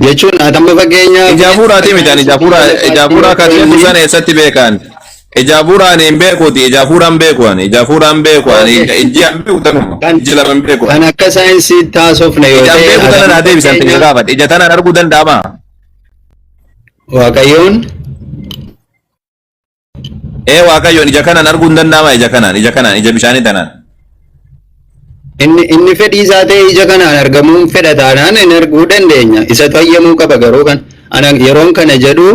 Jechuun ati amma fakkeenyaaf Ija hafuuraatii miti ani ija hafuuraa ija hafuuraa kan jettu sana eessatti beekan? Ija hafuuraa ani hin beekuuti ija hafuuraa hin beeku ani ija hafuuraa hin beeku ani Okay. iji hin beeku tanuma Kan iji lama hin beeku kan ani. akka saayinsiitti haasofne yoo Ija hin ta'e beeku ati tana amma naa deebisan ta'e fakkeenyaaf gaafadhe ija tanaan arguu danda'amaa? Waaqayyoon Ee Waaqayyoon ija kanaan arguu hin danda'amaa ija kanaan ija kanaan ija bishaanii tanaan. Inni fedhii isaa ta'e ija kanaan argamuun fedha taanaan hin arguu dandeenya. Isatu hayyamuu qaba garuu kan ana yeroon kana jedhu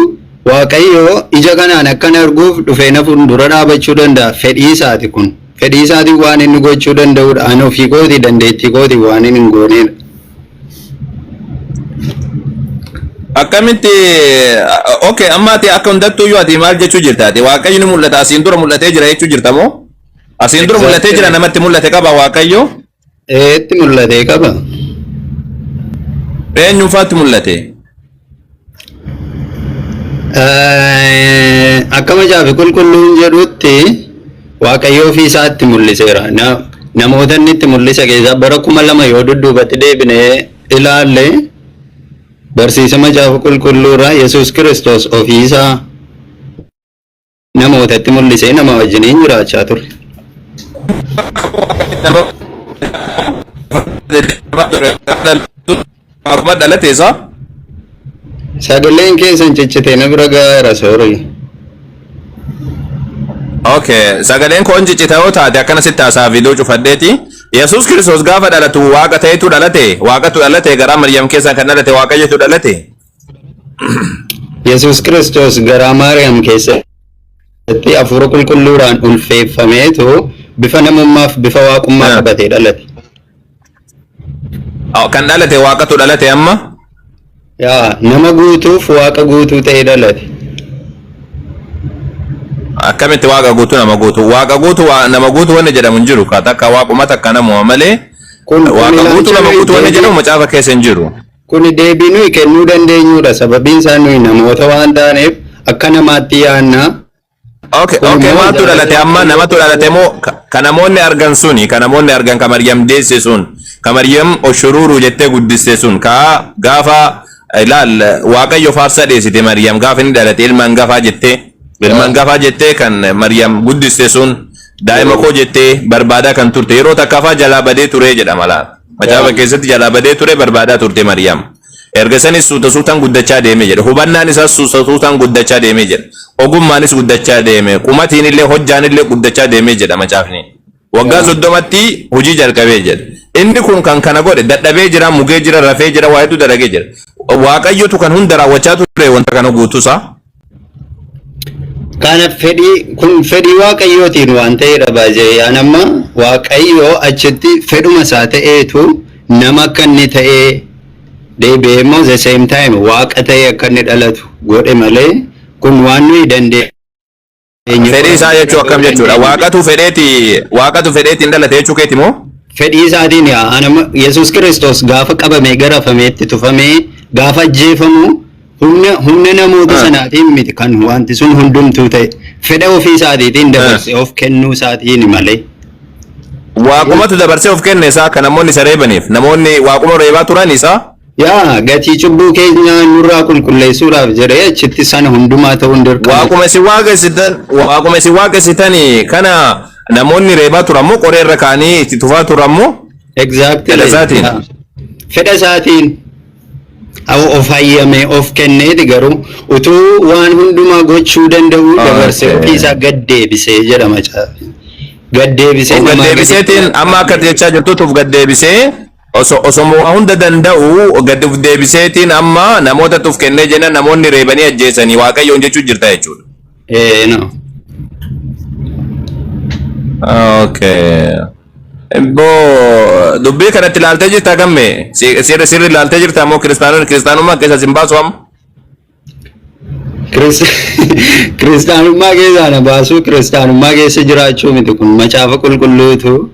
Waaqayyo ija kanaan akkan arguuf dhufee na fuuldura dhaabachuu danda'a. Fedhii isaati kun. Fedhii isaatiin waan inni gochuu danda'udha. Ani ofii kootii dandeettii kootii waan inni hin goonedha. Akkamitti okay amma ati akka hundattuu iyyuu ati maal jechuu jirta ati Waaqayyo ni mul'ata asiin dura mul'atee jira jechuu jirta moo? Asiin dura mul'atee jira Exactly. namatti mul'ate qaba Waaqayyo Eetti mul'atee qaba. eenyuun faatti mul'ate? Akka macaafi qulqulluun jedhutti Waaqayyo ofii isaatti mul'iseera. Namoota inni itti mul'ise keessaa bara 2000 yoo dudduubatti deebinee ilaalle barsiisa macaafa qulqulluu irraa Yesuus Kiristoos ofii isaa namootatti mul'isee nama wajjiniin jiraachaa ture. Akkuma dhalate isaa Sagaleen keessan ciccitee na bira gaheera sorry. Okay, sagaleen koon ciccita yoo taate akkana sitti haasaa viidiyoo cufadheeti. Yesuus Kiristoos gaafa dhalatu waaqa ta'etu dhalate, waaqatu dhalate, garaa Maryam keessaa kan dhalate Waaqayyotu dhalate. Yesuus Kiristoos garaa Maariyaam keessatti hafuura qulqulluudhaan ulfeeffameetu bifa namummaaf bifa waaqummaa qabatee dhalate. Oh, kan dhalate waaqatu dhalate amma. Yaa nama guutuuf waaqa guutuu ta'ee dhalate. Akkamitti waaqa guutuu nama guutuu? Waaqa guutuu nama guutuu wanni jedhamu hin jiru. Ka takka waaquma takka namuma malee Kun waaqa guutuu ilaalcha nama nuyi guutuu wanni deebii jedhamu macaafa keessa hin jiru. Kuni deebii nuyi kennuu dandeenyudha. Sababiin isaa nuyi namoota waan taaneef akka namaatti yaadna. Okay, Kun okay, immoo maaltu jaalala dhalate amma Waaqayyoo namatu dhalate moo ka namoonni argan suni ka namoonni argan ka Maryam deesse sun ka Maryam oshuruuru jettee guddiste sun ka gaafa ilaal Waaqayyo faarsa dheessite Maryam gaafa inni dhalate ilma hangafaa jettee ilma hangafaa jettee kan Maryam guddiste sun daa'ima koo jettee barbaadaa kan turte yeroo takkaafaa jalaa badee turee jedhama laal. Macaafa keessatti jalaa badee ture barbaadaa turte Maryam. Erga sanis suuta suutaan guddachaa deeme jedha. Hubannaan isaas suuta suutaan guddachaa deeme jedha. Ogummaanis guddachaa deeme. Qumatiin illee hojjaan illee guddachaa deeme jedha macaafni. Waggaa 30tti hojii jalqabee jedha. Inni kun kan kana godhe dadhabee jira, mugee jira, rafee jira, waa hedduu dalagee jira. Waaqayyotu kan hunda raawwachaa ture wanta kana guutuusaa. Kana fedhii kun fedhii Waaqayyootiin waan ta'eedha baay'ee. An amma Waaqayyoo achitti fedhuma isaa ta'eetu nama akka inni ta'ee deebi'ee immoo the same time Waaqa ta'ee akka inni dhalatu godhe malee kun waan nuyi dandeenye Fedhii isaa qorannee jechuu bira akkam ga'uu jechuudha? dandeenyu miti. Waaqatu fedheetiin dhalate jechuu keeti moo? Fedhii isaatiin yaa anama Yesuus Kiristoos gaafa qabamee garafamee itti tufamee gaafa ajjeefamu humna namoota sanaatiin miti kan wanti sun hundumtuu ta'e fedha ofii isaatiitiin dabarsee of kennuu isaatiin malee. Waaqumatu dabarsee of kenne isaa kan namoonni isa reebaniif namoonni waaquma reebaa turan isaa. Yaa gatii cubbuu keenya nurraa qulqulleessuudhaaf jedhee achitti sana hundumaa ta'uun dirqama. Waaquma isin waaqessitan waaquma isin waaqessitanii kana namoonni reebaa turan moo qoree irra kaa'anii itti tufaa turan moo? Exactly. Fedha isaatiin. Yaa. Fedha isaatiin of hayyamee of kenneeti garuu utuu waan hundumaa gochuu danda'u dabarsee ofii isaa gad deebisee jedha macaafi. Gad deebisee Of gad namaa gaditti deebiseetiin amma akka jechaa jirtutti of gad deebisee osoo waa hunda danda'u gad of deebiseetiin amma namoota of kennee jenna namoonni reebanii ajjeesanii Waaqayyoon jechuu jirta jechuudha. Eh, no. Okay. Boo dubbii kanatti ilaaltee jirta gamme sirri sirri ilaaltee jirta moo kiristaanonni kiristaanummaa keessa sin baasu amma? Kiristaanummaa keessaa na baasuu kiristaanummaa keessa jiraachuu miti kun macaafa qulqulluutu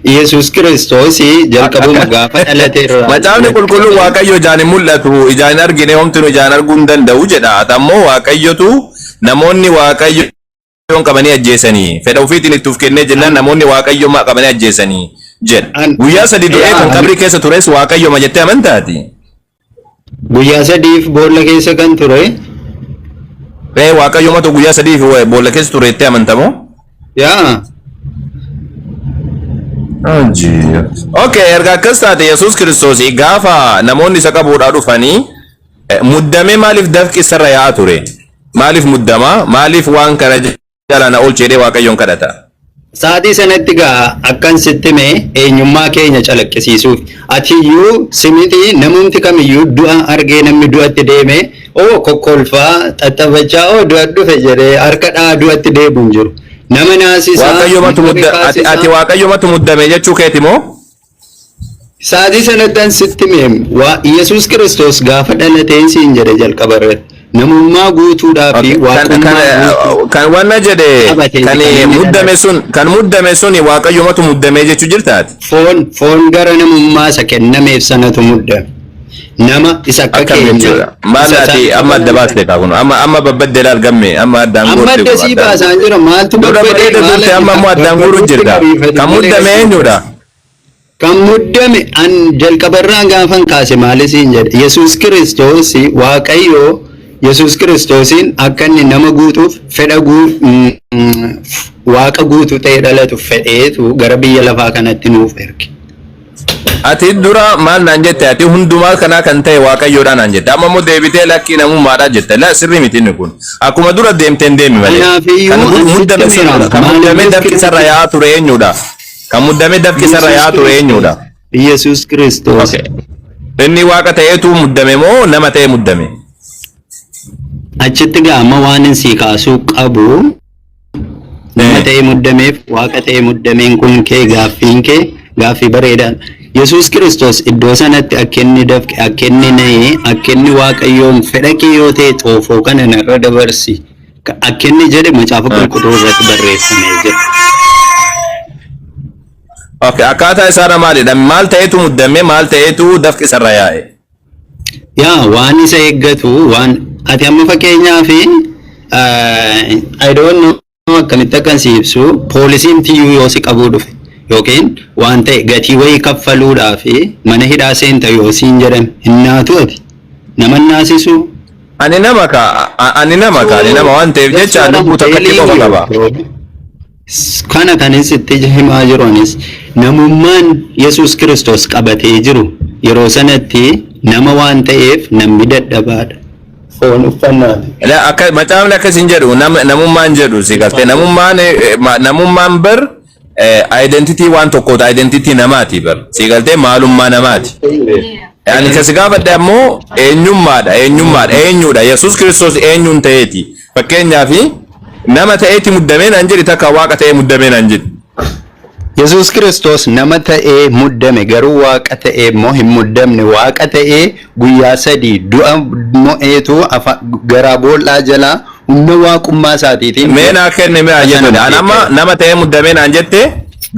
Yesuus Kiristoos jalqabuma gaafa dhalate irraa Macaafni qulqulluun Waaqayyo ijaan hin mul'atu ijaan hin argine homtinu ijaan arguu hin danda'u jedha. Ati ammoo Waaqayyotu namoonni Waaqayyoon qabanii ajjeesanii fedha ofiitiin itti of kennee jennaan namoonni Waaqayyo qabanii ajjeesanii jedha. Guyyaa sadi du'ee kan qabrii keessa tures Waaqayyoma jettee amantaati? Guyyaa 3f boolla keessa kan ture. Ee, Waaqayyomatu guyyaa 3f boolla keessa ture jettee amantamoo? Yaa. Okay, erga akkas taate Yesuus Kiristoos gaafa namoonni isa qabuudhaa dhufanii muddamee maaliif dafqi isarra yaa'aa ture? Maaliif muddama? Maaliif waan kana jala na oolchi jedhee Waaqayyoon kadhata? Sa'aatii sanatti gaa akkan sitti hime eenyummaa keenya calaqqisiisuuf. Atiyyuu si miti namumti kamiyyuu du'a argee namni du'atti deeme oo kokkolfaa xaxxabachaa oo du'a dhufe jedhee harka dha'aa du'atti deemu hin jiru. Nama naasisaa, Waaqayyomatu nama mudda ati ati rifaasisaa. Waaqayyomatu muddame jechuu keeti moo? Sa'aatii sanatti an sitti hime waa Yesuus Kiristoos gaafa dhalateen siin jedhe jalqaba irratti namummaa guutuudhaa fi Okay. Kan kan waaqummaa guutuu kan wanna jedhe qabateeti kan kan inni muddame dhalate. sun kan muddame suni Waaqayyomatu muddame jechuu jirtaati. Foon gara namummaa isa kennameef sanatu muddame. Nama isa akka Akkam keenya jechuudha. Maal isa ati isa amma adda baaste kaa kun amma amma babbadde laal gamme amma addaan Amma guurte adda kun sii addaan baasaan jira maaltu dura babbadee bareeda maal turte ati amma immoo addaan guuruu babbaduutti jirta. ariifate Kan malee muddame rakkoo. eenyudha? Kan muddame an jalqabarraa gaafan kaase maali siin jedhe Yesuus Kiristoos Waaqayyo Yesuus Kiristoosiin akka inni nama guutuuf fedha Waaqa guutuu ta'ee dhalatu fedheetu gara biyya lafaa kanatti nuuf erge. Ati dura maal naan jette ati hundumaa kanaa kan ta'e Waaqayyoodha naan jette amma immoo deebitee lakkii namummaadha jette la sirrii miti inni kun akkuma dura deemteen deemi malee kan Kanaafiyyuu an sitti muddame sun himeera kan muddamee maaliif dafqi isarra Kiristoos yaa'aa ture eenyudha? Kan muddamee dafqi isarra Yesuus yaa'aa ture Kiristoos eenyudha? Yesuus Kiristoos Okay. Inni waaqa ta'eetu muddame moo nama ta'ee muddame? Achitti gaa amma waan hin sii kaasuu qabu nama ta'ee muddameef waaqa ta'ee muddameen kun kee gaaffiin kee gaaffii bareedaadha. Yesuus Kiristoos iddoo sanatti akka inni dafqe akka inni na'e akka inni Waaqayyoon fedha kee yoo ta'e xoofoo kana narra dabarsi akka inni jedhe macaafa qulqulluu irratti barreeffamee jira. Okay, akkaataa isaarra maalidha? Maal ta'eetu muddame? Maal ta'eetu dafqi isarra yaa'e? Yaa waan isa eeggatu waan ati amma fakkeenyaaf I don't know akkamitti akkan si ibsu poolisiin tiyyuu yoo si qabuu dhufe yookiin waan ta'e gatii wayii kaffaluudhaaf mana hidhaa seenta yoo siin jedhame hin naatu ati nama hin naasisu. Ani nama ka ani nama ka ani nama waan ta'eef That's jecha what I'm lubbuu takkatti telling qofa you, qaba. bro. Kana kanin sitti himaa jiru anis namummaan Yesuus Kiristoos qabatee jiru yeroo sanatti nama waan ta'eef namni dadhabaadha. Foon uffannaati. La akka macaafni akkas hin jedhu namummaan jedhu si galtee namummaan namummaan bar identity waan tokkooti identity namaati bar si galtee maalummaa namaati. Ani kan si gaafadhe ammoo eenyummaadha eenyummaadha eenyudha Yesuus Kiristoos eenyuun ta'eeti fakkeenyaaf nama ta'eeti muddamee naan jedhi takka waaqa ta'ee muddamee naan jedhi. Yesuus Kiristoos nama ta'ee muddame garuu waaqa ta'ee immoo hin muddamne waaqa ta'ee guyyaa 3 du'a mo'eetu garaa boollaa jalaa humna waaqummaa isaatiitiin Mee naa kenni mee du'a sana hayyeetuni. An mo'ee amma ka'e. nama ta'ee muddamee naan jette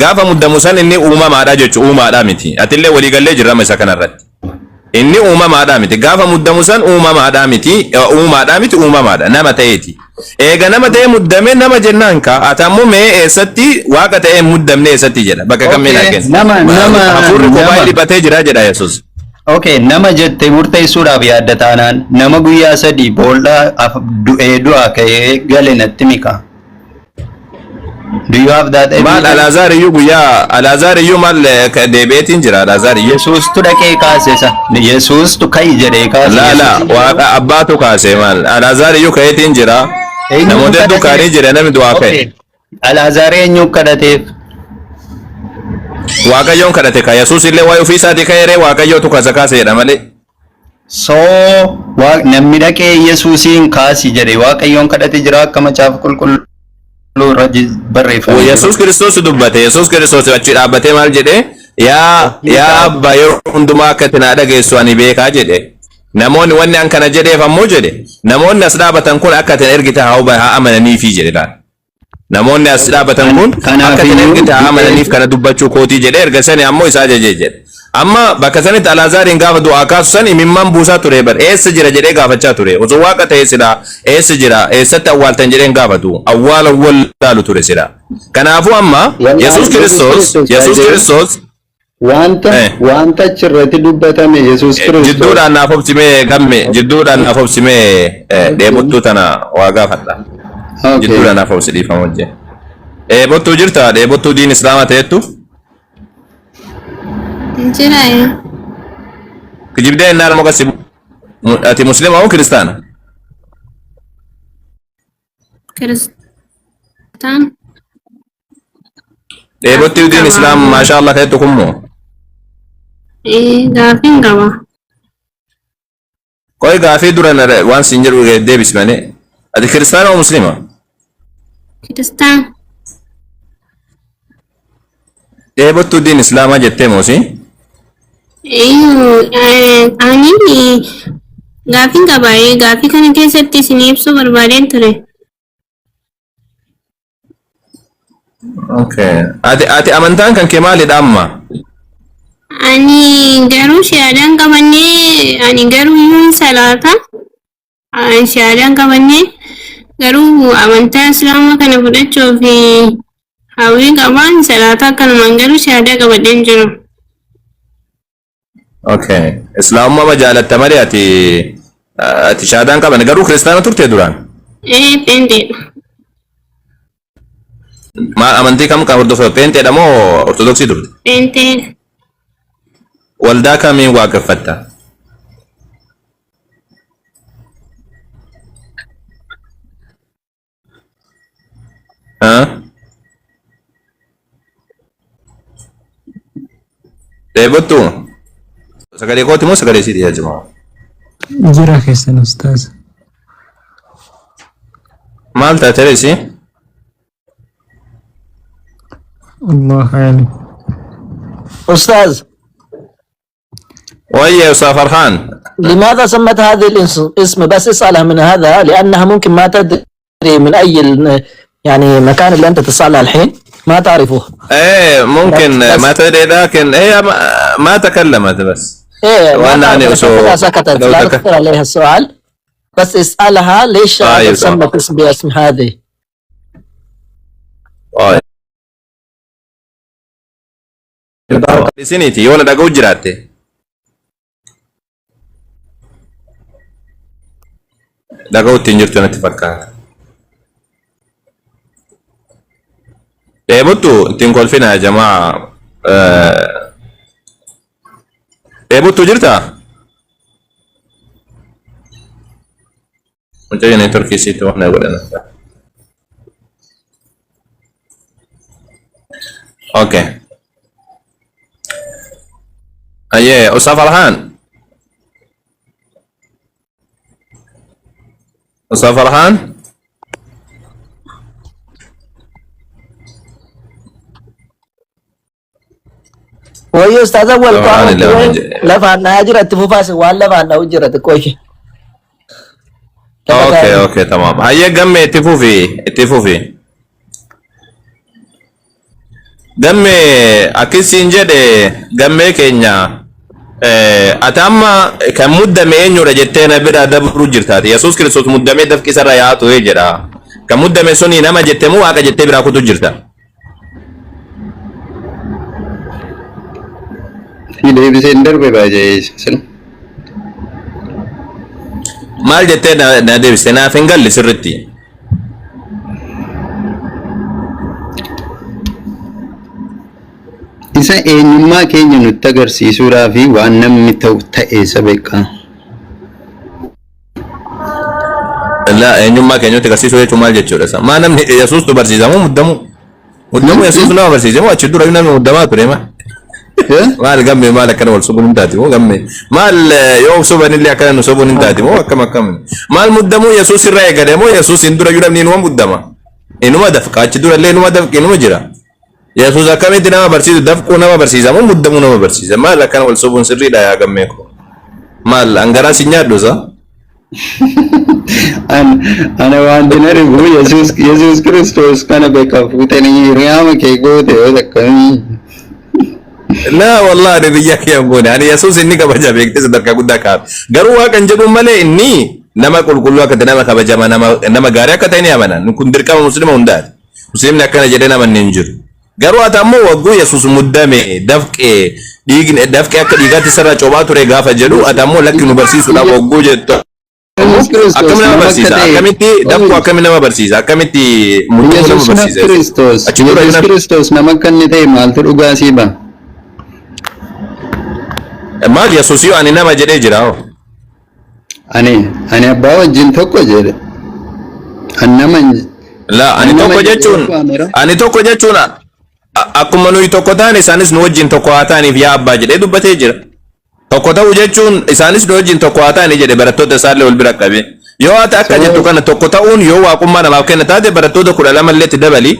gaafa muddamu san inni uumamaadha jechuudha uumaadha miti. Atillee waliigallee jirra amma isa kanarratti. Inni uumamaadha miti. Gaafa muddamu san uumamaadha miti. Uumaadha miti uumamaadha nama ta'eeti. Eega nama ta'ee muddamee nama jennaan ka ati ammoo mee eessatti waaqa ta'ee hin muddamne eessatti jedha bakka kam mee naa Okay, kenni. nama nama Hafuurri koo baay'ee nama dhiphatee jira jedha Yesuus. Okay, nama jettee murteessuudhaaf yaadda taanaan nama guyyaa 3 boolla du'ee du'aa ka'ee gale natti mika. Do you have that Maal evidence? Alaazaar iyyuu guyyaa Alaazaar iyyuu maal deebi'eetiin jira Alaazaar iyyuu. Yesuustu dhaqee kaase isa. Yesuustu ka'i jedhee kaase. Laa laa Yesuusin waaqa abbaatu kaase maal Alaazaar iyyuu ka'eetiin jira. Eenyutu Namoota hedduu kadhateef? kaanii jira namni du'aa ka'e. Okay. Alaazaar eenyu kadhateef? Waaqayyoon kadhate ka Yesuus illee waa'ee ofii isaatii ka'eeree Waaqayyootu kasa kaaseedha malee. So namni dhaqee Yesuusiin kaasi jedhe Waaqayyoon kadhate jira akka macaafa qulqulluu irra barreeffamee jiru. Yesuus Kiristoos dubbate Yesuus Kiristoos achi dhaabbatee maal jedhe yaa abbaa yeroo hundumaa akka itti naa dhageessu ani beekaa jedhe. Namoonni wanni an kana jedheef ammoo jedhe namoonni as dhaabatan kun akka itti ergite haa amananiifi jedhe laal. Namoonni as dhaabatan kun akka itti ergite haa amananiif kana dubbachuu kootii jedhe erga sani ammoo isaa ajaje jedhe. Amma bakka sanitti Alaazaariin gaafa du'aa kaasu san imimmaan buusaa ture bar eessa jira jedhee gaafachaa ture. Osoo waaqa ta'ee silaa eessa jira eessatti awwaaltan jedheen gaafatu awwaala wallaalu ture silaa. Kanaafuu amma Yesuus Kiristoos Yesuus Kiristoos Wanta wanta achirratti dubbatame Yesuus Kiristoos. Jidduudhaan naaf obsimee gamme jidduudhaan naaf obsimee dheebottuu tana waa gaafadha. Jidduudhaan naaf obsi dhiifama wajjin. Dheebottuu jirta dheebottuu diin islaamaa ta'ettu Jira. Kijibdee innaan muka si ati muslima moo kiristaana? Kiristaan. Dheebottii Gaaffiin diin qaba. islaam maashaa Allah ta'ettu kun moo? Ee, gaaffiin qaba. Qoy gaafii dura waan siin jedhu deebisi malee. Ati kiristaana moo muslima? Kiristaan. Dheebottuu diin islaamaa jettee moo si? Ee, ani gaaffiin qaba. Ee, gaaffii kana keessatti isin ibsuu barbaadeen ture. Okay. Ati amantaan kan kee maalidha amma? Ani garuu shahaadaan qabannee ani garuu hin salaata. Ani shahaadaan qabannee garuu amantaa islaamaa kana fudhachuuf hawwii qabaan salaata akkanumaan garuu shahaadaa qabadheen jiru. Okay. Islaamummaa jaalatta malee ati shahaadaan qaban garuu kiristaana turte duraan. Ee, pheenxeedha. Maal amantii kam kan hordofte? Pheenxeedha moo Ortodoksii turte? Pheenxee. Waldaa kamiin waaqeffatta? Ha? Dheebottu? Sagalee kooti moo sagalee siiti yaa jamaa? Jira keessan ustaaz. Maal taate reesi? Allah a'lam. أستاذ. Wayye Ustaaz Farhaan. لماذا سمت هذه الاسم؟ بس اسألها من هذا لأنها ممكن ما تدري من أي يعني مكان اللي أنت تسألها الحين ما تعرفه. ايه ممكن بس ما تدري لكن هي ما تكلمت بس. إيه ما وانا تعرف يعني كذا سكتت لو لا تكثر عليها السؤال، بس اسألها ليش طيب سمت اسم باسم هذه. طيب. Isiniiti yoo na dhaga'u jiraatte. Dhaga'utti hin jirtu natti fakkaata. Dheebottu ittiin kolfina jamaa. Dheebottu jirta? Mucayyoo neetworkii isiitti waan na godhan. Okay. Ayyee Ustaaz Farhaan. Ustaaz Farhaan. وهي أستاذ أول Farhaan قام illee waan jedhe. لفعنا أجرت تفوفاس ولا لفعنا أجرت كويس. Okay, tamam. Hayyee gamme itti fufi itti fufi. Gamme akkasiin jedhe gammee keenya ati amma kan muddame eenyudha jettee na bira dabruu jirtaati. Yesuus Kiristoos muddamee dafqi isarra yaa'aa ture jedha. Kan muddame suni nama jettee moo waaqa jettee biraa kutu jirta? Si deebiseen darbe baay'ee sin. Maal jettee na deebiste naaf hin galle sirritti. Isa eenyummaa keenya nutti agarsiisuudhaa fi waan namni ta'u ta'e isa beekaa. La eenyummaa keenya nutti agarsiisuu jechuun maal jechuudha isa? Maa namni Yesuus nu barsiisa moo muddamuu? Muddamuu Yesuus nama barsiise moo achi dura namni muddamaa ture maa? Maal gamme maal akkana wal sobuun hin taati moo gamme maal yoo sobanillee akkana nu sobuun hin taati moo akkam akkam maal muddamuu Yesuus irraa eegale moo Yesuus hin dura namni inuma muddama inuma dafqa achi dura illee inuma dafqi inuma jira Yesuus akkamitti nama barsiisu dafquu nama barsiisa moo muddamuu nama barsiisa maal akkana wal sobuun sirriidha yaa gammee ko maal angaraa si nyaadhu isa Ana wanti na dhibu Yesuus Kiristoos kana beekaa fuutanii hiriyaama kee goote yoo akkamii. La wallahi ani biyya kiyya hin goone. Ani Yesuus inni kabaja beektee sadarkaa guddaa kaa'ame. Garuu waaqan jedhuun malee inni nama qulqulluu akka ta'e nama kabajama nama gaarii akka ta'e ni amana. Kun dirqama muslima hundaati. Muslimni akkana jedhee namanne hin jiru. Garuu ati ammoo wagguu Yesuus muddame dafqe dhiigni dafqe akka dhiigaatti sirra cobaa ture gaafa jedhu ati ammoo lakki nu barsiisuudhaaf wagguu jettu ammoo Yesuus Kiristoos akkami nama nama akka barsiisa? ta'e Akkamitti dafqu akkami nama barsiisa? Akkamitti muddamuu nama Yesuus barsiisa Yesuus? Kiristoos Achi dura Yesuus nama Kiristoos nama akka inni ta'e maaltu dhugaa sii ba'a? Maal Yesuus yoo ani nama jedhee jira hoo? Ani abbaa wajjin tokko jedhe. An nama hin- La ani an nama tokko jedhee jechuun waameera. ani tokko jechuun akkuma nuyi tokko taane isaanis nu wajjin tokko haa ta'aniif yaa abbaa jedhee dubbatee jira. Tokko ta'uu jechuun isaanis nu wajjin tokko haa ta'anii jedhe barattoota isaallee wal bira qabe. Yoo ati akka So jettu kana tokko ta'uun yoo waaqummaa namaaf kenna taate barattoota 12 illee itti dabali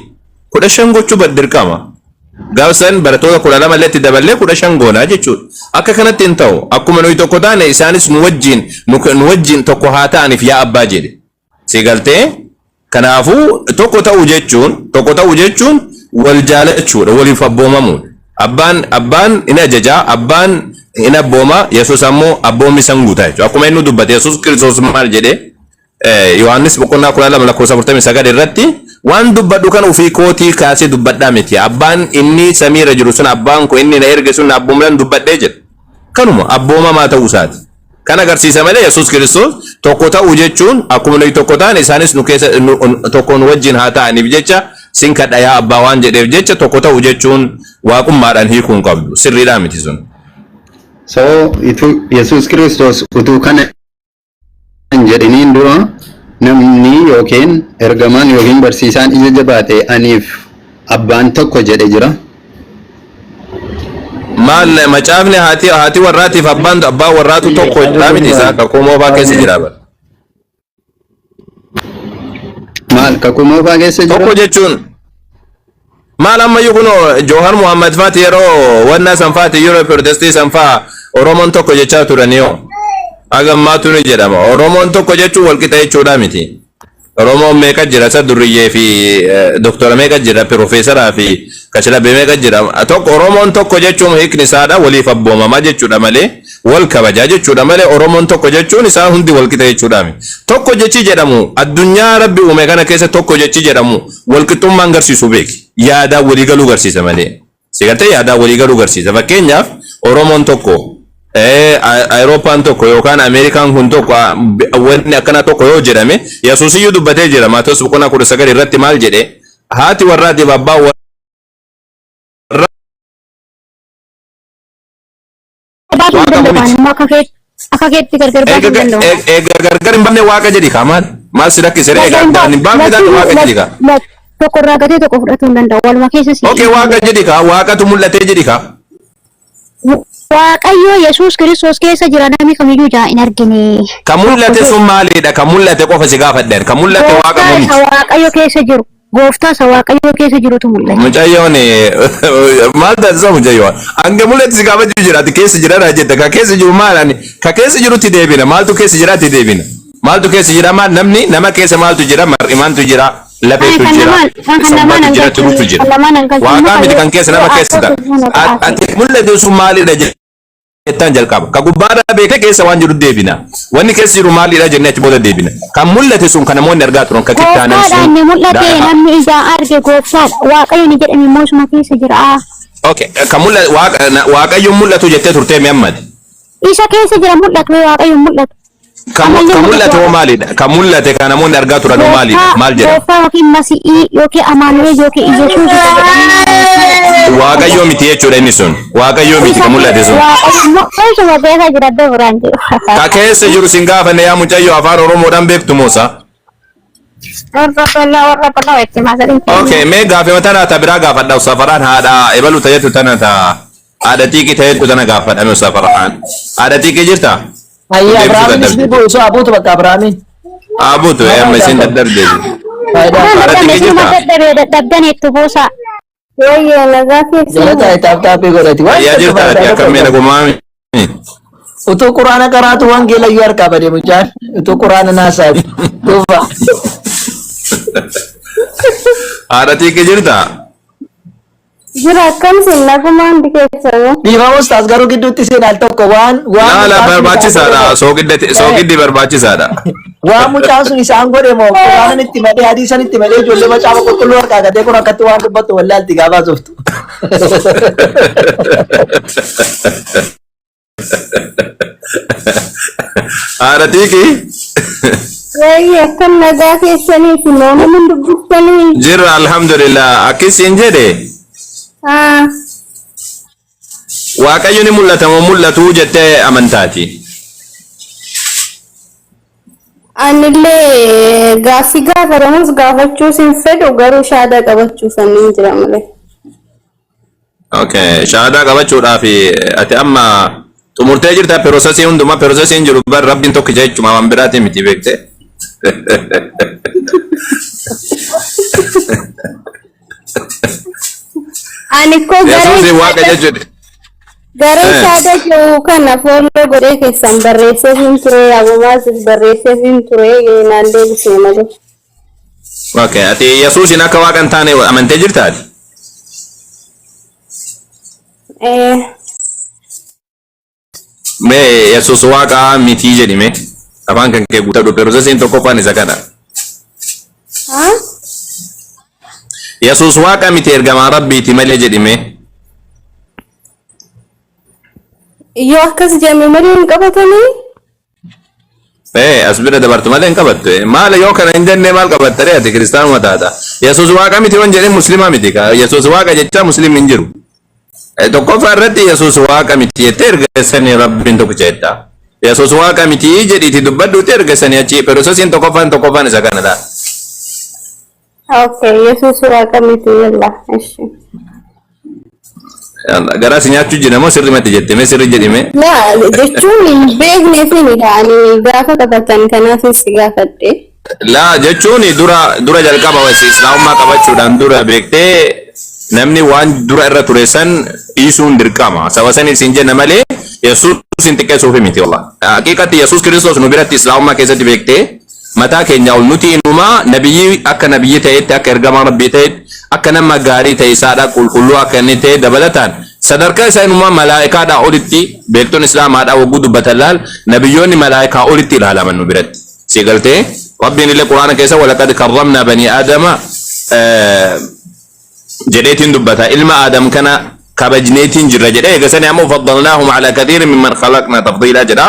15 gochuu bar dirqama. Gaafsan barattoota 12 illee itti daballee 15 goonaa jechuudha. Akka kanatti hin ta'u. Akkuma nuyi tokko taane isaanis nu wajjin nu wajjin tokko haa ta'aniif yaa abbaa jedhe. Si galtee? Kanaafuu tokko ta'uu jechuun tokko ta'uu jechuun wal jaalachuudha, waliif abboomamuudha. Abbaan in ajajaa, abbaan in abbooma, Yesuus ammoo abboommi san guutaa jechuudha. Akkuma inni dubbate Yesuus Kiristoos maal jedhee Yohaannis boqonnaa 12 lakkoofsa 49 irratti waan dubbadhu kan ofii kootii kaasee dubbadhaa miti. Abbaan inni samiirra jiru sun abbaan koo inni na erge sun abboomlaan dubbadhee jedha. Kanuma abboomamaa ta'uu isaati. Kan agarsiisa malee Yesuus Kiristoos tokko ta'uu jechuun akkuma nuyi tokko taane isaanis nu keessa tokko nu wajjin haa ta'aniif jecha sin kadha yaa abbaa waan jedheef jecha tokko ta'uu jechuun waaqummaadhaan hiikuu hin qabdu. Sirriidhaa miti sun. So itu Yesuus Kiristoos utuu kana hin jedhiniin dura namni yookiin ergamaan yookiin barsiisaan ija jabaate aniif abbaan tokko jedhe jira. Maal macaafni haati warraatiif abbaan warraatu tokko dha miti isaa kakuu moofaa keessa jira bara. Maal kakuu moofaa keessa jira? Tokko jechuun maal ammayyuu kunoo Joohar Muhammad faati yeroo wanna san faati yeroo protestii san faa Oromoon tokko jechaa turanii hoo. Haga ammaatu ni jedhama. Oromoon tokko jechuun walqixa jechuudha miti. Oromoon meeqa jira isa durriyyee fi doktora meeqa jira piroofeesaraa fi kashlabbee meeqa jira. Tokko Oromoon tokko jechuun hiikni isaadha waliif abboomamaa jechuudha malee wal kabajaa jechuudha malee Oromoon tokko jechuun isaan hundi walqixa jechuudha miti. Tokko jechi jedhamu addunyaa rabbi uume kana keessa tokko jechi jedhamu walqixxummaan garsiisu beeki. Yaadaan walii galuu garsiisa malee. Si gartee yaadaan walii galuu garsiisa. Fakkeenyaaf Oromoon tokko Awurooppaan tokko yookaan Ameerikaan kun tokko wanni akkanaa tokko yoo jedhame Yesuus iyyuu dubbatee jira. Maatewos boqonnaa 19 irratti maal jedhe? Haati warraatiif abbaan warraa Baasuu hin waaqa danda'u miti. immoo akka keetti gargar baasuu hin danda'u. Eega gargar hin baafne waaqa jedhi kaa maal? Maal si rakkise ree? Eega Gargar hin addaan hin baafne taate waaqa jedhi kaa. Tokko irraa gatee tokko fudhatuu hin danda'u. Waluma keessa si. Okay waaqa jedhi kaa waaqatu mul'atee jedhi kaa. Waaqayyo Yesuus Kiristoos keessa jira namni kamiyyuu ijaa hin argine. Kan mul'ate sun maalidha? Kan mul'ate qofa si gaafadhe. Kan mul'ate waaqa Gooftaa moo isa miti? Waaqayyo keessa jiru. Gooftaa isa Waaqayyo keessa jirutu mul'ate. Mucayyoon maal taasisa mucayyoon? Hanga mul'ate si gaafachuu jira. Ati keessa jira naa jette. Ka keessa jiru maal ani? Ka keessa jirutti deebina. Maaltu keessa jira itti deebina. Maaltu keessa jira maal namni nama keessa maaltu jira mar'imaantu jira Ani lafeetu kan jira namaan kan kan namaan sammaatu jira hangalchu tiruutu jira. kan namaan hangalchu immoo Waaqaa kan miti kan keessa yoo nama keessa akkoo ta'a. sun ta'aaf. Ati mul'ate sun maalidha jettaan jalqaba. Ka gubbaarra beekee keessa waan jiru deebina. Wanni keessa jiru maalidha jennee achi booda deebina. Kan mul'ate sun kan namoonni argaa turan kan kittaanan Gooftaadha sun inni mul'ate namni ijaan arge gooftaadha. Waaqayyo ni jedhame immoo isuma keessa jira. Okay, kan mul'atu waaqayyo mul'atu jettee turtee mi ammati? Isa keessa jira mul'atu waaqayyo mul'atu. Kan Ammallee kan mul'atu mul'ate hoo waaqayyo. maalidha? Kan mul'ate kan namoonni argaa turan hoo maalidha? Gooftaa Maal jedhama? gooftaa yookiin Masi'ii yookiin Amaanu'eel yookiin Iyyasuus isa jedhamee Waaqayyo miti jechuudha inni sun. Waaqayyo miti isa kan mul'ate sun. Waaqayyo immoo isuma keessa jira iddoo biraan jiru. Ka keessa jiru sin gaafanne yaa mucayyoo afaan Oromoodhaan beektu moosa. Warra bal'aa warra bal'aa itti maasadin Okay, mee gaafima tana ta biraa gaafadha usafaraan haadha ebalu tajettu tana ta haadha xiiqii tajettu tana gaafadha mee usafaraan. Haadha xiiqii jirta? Hayya Deebisuu Abrahaaminis ni dadhabde. buusu abuutu bakka Abrahaamiin. Abuutu Maqaa amma isin gaafadha. dadhabde. Faayidaa. Haadha Dadhabne xiiqii sinuma jirta? dadhabee dadhabdan itti buusaa. Wayya nagaa Jala keessan. taa'e taap taappii godhati. Waan Fayyaa tokko jirta ati faayidaa akkam tokko mee qabu. nagumaami? Utuu quraana qaraatu wangeela iyyuu harkaa bade mucaan. Utuu quraana naasaati. Duuba. Haadha xiiqii jirta? Jira akkam sin nagumaan hundi keessanuu. Dhiifama ustaas garuu gidduutti seen al tokko waan waan Laala mucaan sun barbaachisaadha. kaasee Soogiddi barbaachisaadha. Waan mucaan sun isaan godhe moo quraanan itti malee hadiisan itti malee ijoollee macaafa qulqulluu harkaa gatee kun akkatti waan dubbattu wallaalti gaafaa softu. Haadha Xiiqii. Wayii akkam nagaa keessanii fi nama hin dubbistanii. Jirra alhamdulillah akkas hin jedhe. Haa. Waaqayyo ni mul'ata moo mul'atu jettee amantaati. Anillee gaaffii gaafatamus gaafachuus hin fedhu garuu shaadaa qabachuuf annin jira malee. Okay, shahaadaa qabachuudhaaf ati amma xumurtee jirta pirosesii hundumaa pirosesiin jiru bar rabbiin tokkicha jechuudha waan biraatii miti beekte. Ani koo garee Yesuusi waaqa jechuudha. garee shaadaa jiru kana fooloo godhee keessan barreesseef hin ture abumaasif barreesseef hin ture naan deebisne malee. Okay, ati Yesuusin akka waaqa hin taane amantee jirta ati? Eh, Mee Yesuus waaqa mitii jedhi mee afaan kan kee guuttadhu pirosesiin tokkoffaan isa kana. ha? Yesuus waaqa miti ergamaa rabbiiti malee jedhi mee. Yoo akkas jedhame malee hin qabatanii? Ee as bira dabartu malee hin qabattu. Maal yoo kana hin jenne maal qabatta ree ati kiristaanuma taata. Yesuus waaqa miti waan jedheen musliima miti ka. Yesuus waaqa jechaa musliimni hin jiru. Tokkoffaa irratti Yesuus waaqa miti jettee erga sanii rabbiin tokkicha jetta. Yesuus waaqa miti jedhiiti dubbadhuuti erga sanii achi pirosesiin tokkoffaan tokkoffaan isa kana ta'a. Okay, Yesuus waaqa miti yalla. Ishi. Yalla, Garaa si nyaachuu jira moo sirrimatti jette mee sirri jedhi mee. Laa jechuun hin beekneef ni ani gaafa qabatan kanaaf si gaafadhe. Laa jechuun dura dura jalqaba wasi islaamummaa qabachuudhaan dura beektee namni waan dura irra ture san dhiisuun dirqama. Saba saniif siin jenna malee Yesuus hin xiqqeessuufi miti wallah. Haqiiqatti Yesuus Kiristoos nu biratti islaamummaa keessatti beektee mataa keenya ol nuti inumaa nabiyyii akka nabiyyii ta'etti akka ergamaa rabbii ta'etti akka nama gaarii ta'e isaadha qulqulluu akka inni ta'e dabalataan sadarkaa isaa inumaa malaa'ikaadhaa olitti beektonni islaamaadhaa wagguu dubbatan laal nabiyyoonni malaa'ikaa olitti ilaalaman nu biratti. Si galtee rabbiin illee quraana keessa walaqad karramnaa banii aadama jedheetiin dubbata ilma aadam kana kabajneetiin jirra jedhee eega sanii ammoo faddalnaahum alaa kathiirin mimman khalaqnaa tafdiilaa jedha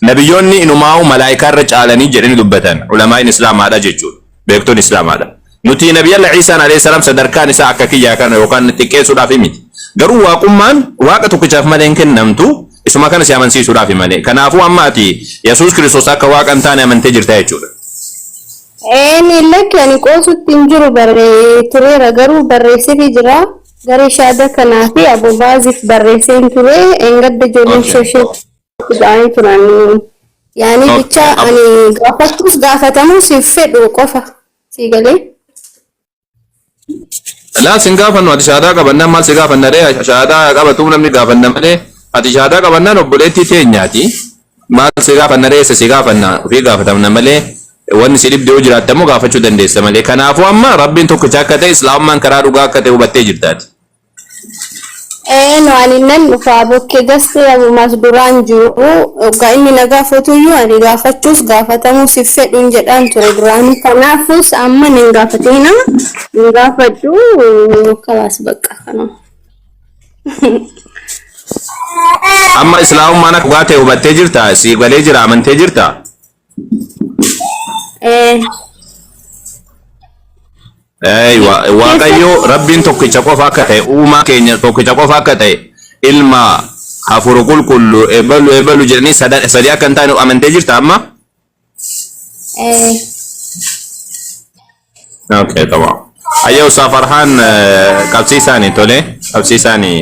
nabiyyoonni inumaa'u malaa'ikaa irra caalanii jedhanii dubbatan ulamaa'iin islaamaadha jechuudha beektoon islaamaadha nuti nabiyalla Iisaan alayhi salaam sadarkaan isaa akka kiyyaa kana yookaan xiqqeessuudhaaf miti garuu waaqummaan waaqa tokkichaaf malee hin kennamtu isuma kana si amansiisuudhaaf malee kanaafuu amma ati Yesuus Kiristoos akka waaqa hin taane amantee jirta jechuudha. Een lakki ani qoosutti hin jiru barree tureera garuu barreesseefi jira. Garee shaada kanaa fi abubaaziif barreesseen ture engadda ijoolleen shashee ba'anii turan. Yaani bicha ani gaafachuus gaafatamuus hin fedhu qofa sii galee. Laa sin gaafannu ati shahaadaa qabannaan maal si gaafanna ree shahaadaa qabatuuf namni gaafanna malee ati shahaadaa qabannaan obboleettii teenyaati maal si gaafanna ree isa si gaafanna ofii gaafatamna malee wanni si dhibde yoo jiraatte ammoo gaafachuu dandeessa malee kanaafuu amma rabbiin tokkicha akka ta'e islaamummaan karaa dhugaa akka ta'e hubattee jirtaati. Ee no ani nan dhufa bokkee gastee abumaas duraan jiru hoggaa inni na gaafatuyyuu ani gaafachuus gaafatamuus hin fedhuun jedhaan ture duraan kanaafus amma nan gaafatina hin gaafadhu kalaas bakka kanuma. Amma islaamummaan akka dhugaa ta'e hubattee jirta si galee jira amantee jirta. Ee Eeywa, Waaqayyo Rabbiin tokkicha qofa akka ta'e, uumaa keenya tokkicha qofa akka ta'e, ilma hafuura qulqullu ebalu ebalu jedhanii sadii akka hin taane amantee jirta amma? Ee. Okay, tamam. Ayya Ustaz Farhan qabsiisaani tole, qabsiisaani.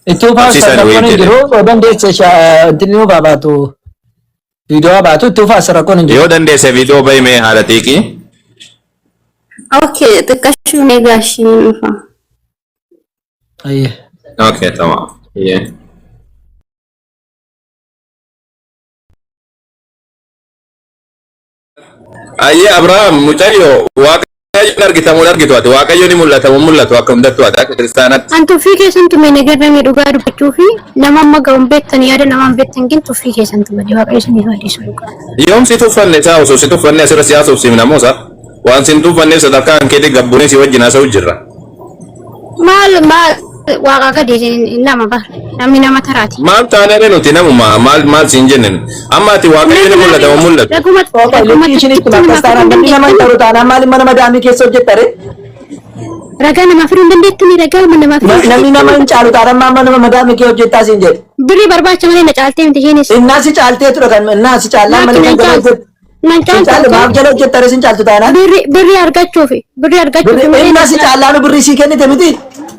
Ittuu faasa Qabsiisaani rakkoon wayii hin jedhe. jiru yoo dandeesse wanti nu babaatu viidiyoo baatu ittuu faasa rakkoon hin jiru. Yoo dandeesse viidiyoo bahi mee haala xiiqii. Okay, xiqqashuun egaa ishiin dhufa. Ayyee. Okay, tamam. Yeah. Ayyee Abrahaam mucayyoo waaqa Waaqayyoon argita moo hin argitu ati? Waaqayyo ni mul'ata moo hin mul'atu akka hundattu ati akka kiristaanatti? An tuffii keessan tume na garrame dhugaa dubbachuu fi nama amma ga'u hin beektan yaada namaa hin beektan gin tuffii keessan tume waaqayyo isiniif haa dhiisu dhugaa. Yoom si tuffanne isaa osoo si tuffanne asirra si haasofsiifna moo isaa? Waan sin tuffanneef sadarkaa kan keetii gabbuunee si wajjin haasa'u jirra. Maal maal waaqaa gadi isin nama bar namni nama taraati. Maal taanee nuti namuma maal maal siin jenne amma ati waaqayyo ni mul'ata moo mul'atu? Raguma Opa, raguma likkii isheen tokkitti itti namaa akkas taanaan fiduu namni nama hin dandeettani. taru taanaan maaliif mana madaamii keessa hojjettare? Ragaa namaa fiduu hin dandeettani ragaa namaa fiduu hin Namni nama hin dandeettani. caalu taanaan maal mana madaamii kee hojjettaa siin jedhe. Birrii barbaacha malee na caaltee miti isheenis. Innaa si caaltee ture kan innaa si caallaan Laakki malee nan kan jala caaltu. hojjettu. Nan Sin caaltu caalle maaf okay. jala hojjettare sin caaltu taanaan? Birri birri argachuufi birri argachuufi Birri malee innaa na si caaltu. caallaanu birrii sii kennite miti?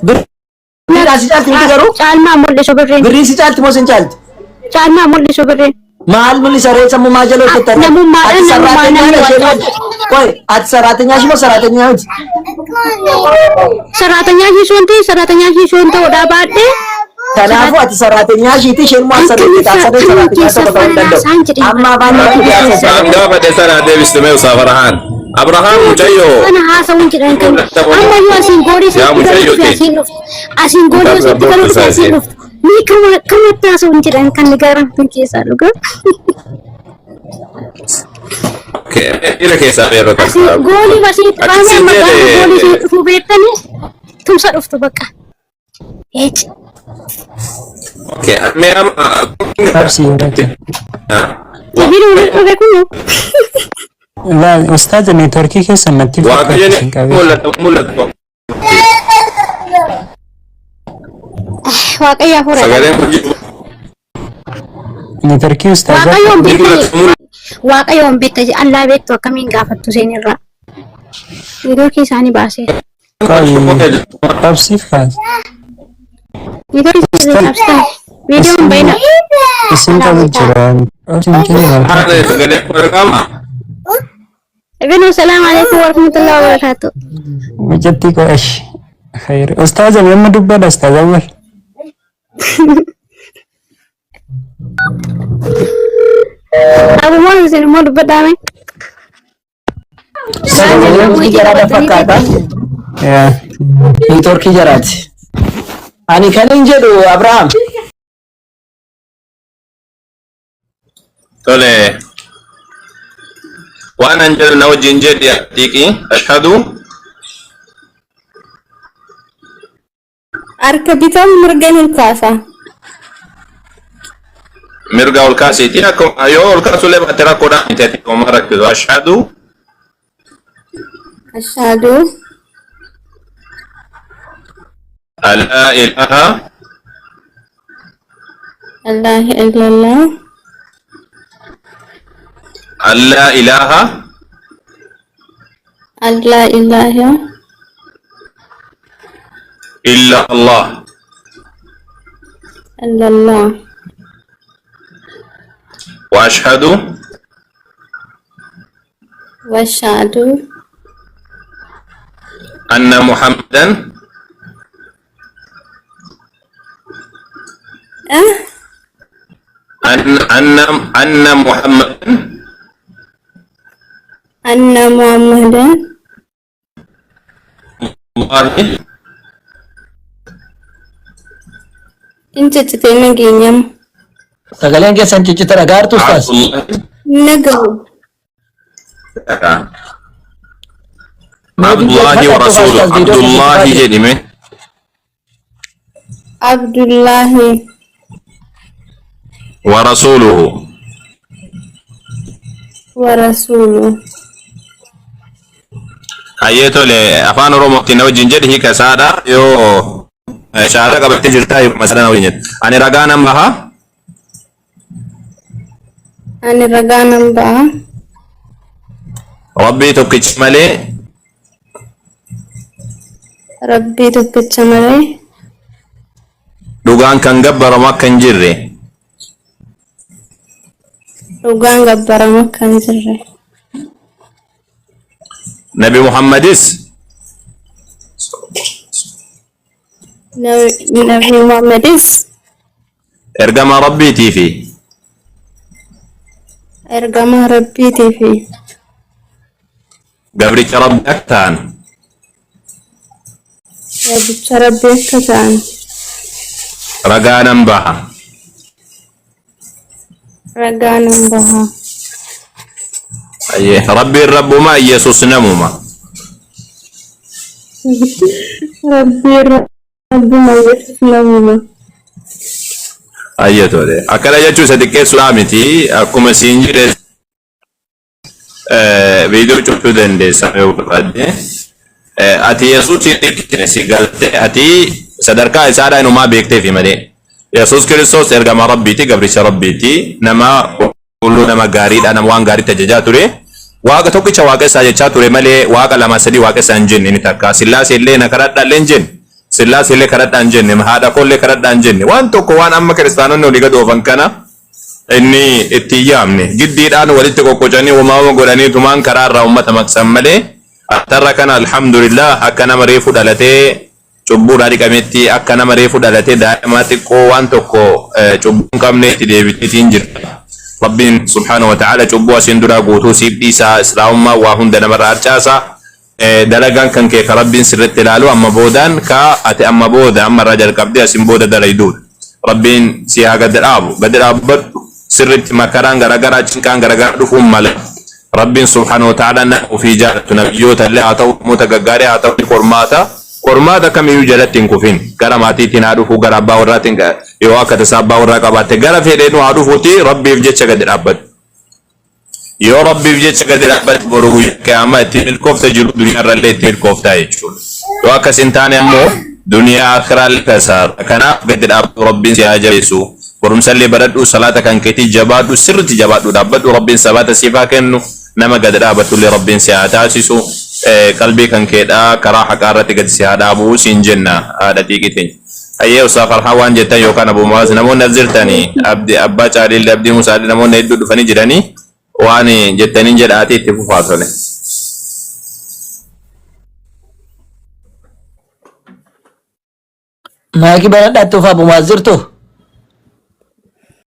Birriidhaan si caalti miti garuu? Caalmaa mul'isu birriin. Birriin si caalti moo sin caalti? Caalmaa mul'isu birriin. Maal mul'isa ree sammuu maa jala hojjettan? Ati Namummaadhaan namummaa saraatenyaa namni dha wal isheen caaltu. Qoy ati saraatenyaa ishee moo saraatenyaa miti? Saraatanyaa ishii soon ta'e saraatanyaa ishii soon ta'uudhaa baadhee Kanaafuu ati saraatenyaa ishiiti isheen immoo Halkan asirratti taasisanii ifaa saraatenyaa keessa ta'uu hin faana danda'u. isaan jedhee Amma afaan bara. irratti dhiyaasa Waan gaafadhe sana deebistu mee usaa Farahaan. Abrahaam mucayyoo Kana haasawuun jedhan kan amma yoo asiin goolii yaa sitti galuu mucayyoo dhufe ta'e. asiin dhuftu asiin goolii yoo sitti galuu dhufe asiin dhuftu ni kama kamatti haasawuun jedhan kan gaaran keessaa dhugaa. Dhiira keessaa feerroo Asiin takka. goolii asiin baanee Akkasiin amma gaafa goolii jedhe siin dhufuu beektanii tumsa dhuftu bakka. Eeci. Okay, mee amma Absi irratti. Sibiila waliin dhufe kunuu. Laal ustaaza neetworkii keessan natti Waaqayyo fakkaatu ni hin qabee. mul'ata mul'atu. Waaqayyo hafuura qaba. Sagaleen kun jiru Neetworkii ustaazaa Waaqayyoon ni beektanii mul'atu mul'atu. Waaqayyoon beekta allaa beektu akkamiin gaafattu seenirraa. Neetworkii isaanii baasee. Qoy qabsiif kaas. Neetworkii isaanii qabsitan. Viidiyoon bayna. Isin qabu jira. Obsiin kennu Haala sagaleen kun argama. Ibnu salaamu alaikum warahmatullahi wabarakatuh. Mucattii koo ash. Khayr. Ustaaza amma dubbadha ustaaza awwal. Abumoon isin immoo dubbadhaame. Neetworkii jaraadha fakkaata. Yaa. Neetworkii jaraati. Ani kan hin jedhu Abrahaam. Tole. Waan an jedhu na wajjin jedhi atiiqi. Ashhadu Harka bitaa mirga ol kaasa. mirga ol kaasiiti. Akkuma yoo ol kaasullee baatte rakkoodhaan miti ati homaa rakkisu. Ashhadu Ashhadu an laa ilaaha an laa illallah an laa ilaaha an laa ilaaha illa Allah illallah wa ashhadu wa ashhadu anna Muhammadan eh anna Muhammadan anna Muhammadan Allahi in ciccitee nageenyam Sagaleen keessan ciccita dhagaartu ustaaz. Abdullahi nagahu Abdullahi wa rasuluhu Abdullahi jedhime Abdullahi wa rasuluhu wa rasuluhu Hayyee tole afaan Oromootiin na wajjin jedhi hiika isaadha yoo shahada qabattee jirtaa hiikuma isaadha na wajjin jedhi. Ani ragaa nan baha ani ragaa nan ba'a Rabbii tokkicha malee Rabbii tokkicha malee dhugaan kan gabbaramu akka hin jirre dhugaan gabbaramu akka hin jirre Nabi Muhammadis Nabi Muhammadis ergama Rabbiitii fi ergama Rabbiitii fi Gabricha Rabbi akka ta'an. Gabricha Rabbi akka ta'an. Ragaa nan baha. Ragaa nan baha. Ayyee. Rabbiin Rabbuma Yesus namuma. Rabbiin Rabbuma Yesus namuma. Ayyee tole. Akkana jechuun isa xiqqeessuudhaa miti. Akkuma siin jedhe viidiyoo cufuu dandeessa yoo barbaadde. Ati Yesuus hin dhiphine si galte ati sadarkaa isaadhaa inumaa beekteefi malee. Yesuus Kiristoos ergama Rabbiiti gabricha Rabbiiti nama qulqulluu nama gaariidha nama waan gaariitti ajajaa ture. Waaqa tokkicha waaqessaa jechaa ture malee waaqa lama sadii waaqessaa hin jenne inni takka. Sillaasee illee na kadhadhaa illee hin jenne. Sillaasee illee kadhadhaa hin jenne. Haadha koo illee kadhadhaa hin jenne. Waan tokko waan amma kiristaanonni olii gad oofan kana inni itti hin yaamne. Giddiidhaan walitti qoqqocanii uumama godhanii tumaan karaa irraa uummata maqsan malee atarra kana alhamdulillah akka nama reefu dhalatee cubbuudhaa dhiqametti akka nama reefu dhalatee daa'ima xiqqoo waan tokko cubbuu hin qabne itti deebiteetiin jirta. Rabbiin subhaanahu wa ta'ala cubbuu asiin duraa guutuu siif dhiisa islaamummaa waa hunda namarraa harcaasa. Dalagaan kan kee ka Rabbiin sirritti ilaalu amma boodaan ka ati amma booda amma irraa jalqabdee asin booda dalayduudha. Rabbiin si haa gad dhaabu. Gad dhaabbadhu sirritti makaraan garagaraa cinqaan garagaraa dhufuun mala. Rabbiin subhaanahu wa ta'ala nama ofii jaalatu nabiyyoota illee haa ta'u namoota gaggaarii haa ta'u ni qormaata. Qormaata kamiyyuu jalatti hin kufin. Gara maatiitiin haa dhufu gara abbaa warraatiin yoo akka tasaa abbaa warraa qabaatte gara fedheenuu haa dhufuuti Rabbiif jecha gad dhaabbadhu. Yoo Rabbiif jecha gadi dhaabbatte boru guyyaa qiyaamaa itti milkoofta jiru duniyaa irrallee itti milkooftaa jechuudha. Yoo akkas hin taane ammoo duniyaa akiraallee kasaara. Kanaaf gadi dhaabbatu Rabbiin si haa jabeessu. Barumsallee baradhu salaata kan keetii jabaadhu sirriitti jabaadhu dhaabbadhu Rabbiin sabaata siif haa kennu nama gadi dhaabatullee Rabbiin si haa taasisu. Qalbii kan keedhaa karaa haqaa irratti gadi si haa dhaabu siin jenna haadha xiiqii teenya. Hayyee Ustaaz Farhaan waan jettan yookaan Abu Mu'aaz namoonni as jirtani Abdi Abbaa Caaliillee Abdii Musaallee namoonni hedduu dhufanii jiranii waan jettaniin jedhaatii itti fufaa tole. Maayikii banadhaa itti fufaa Abu Mu'aaz jirtu.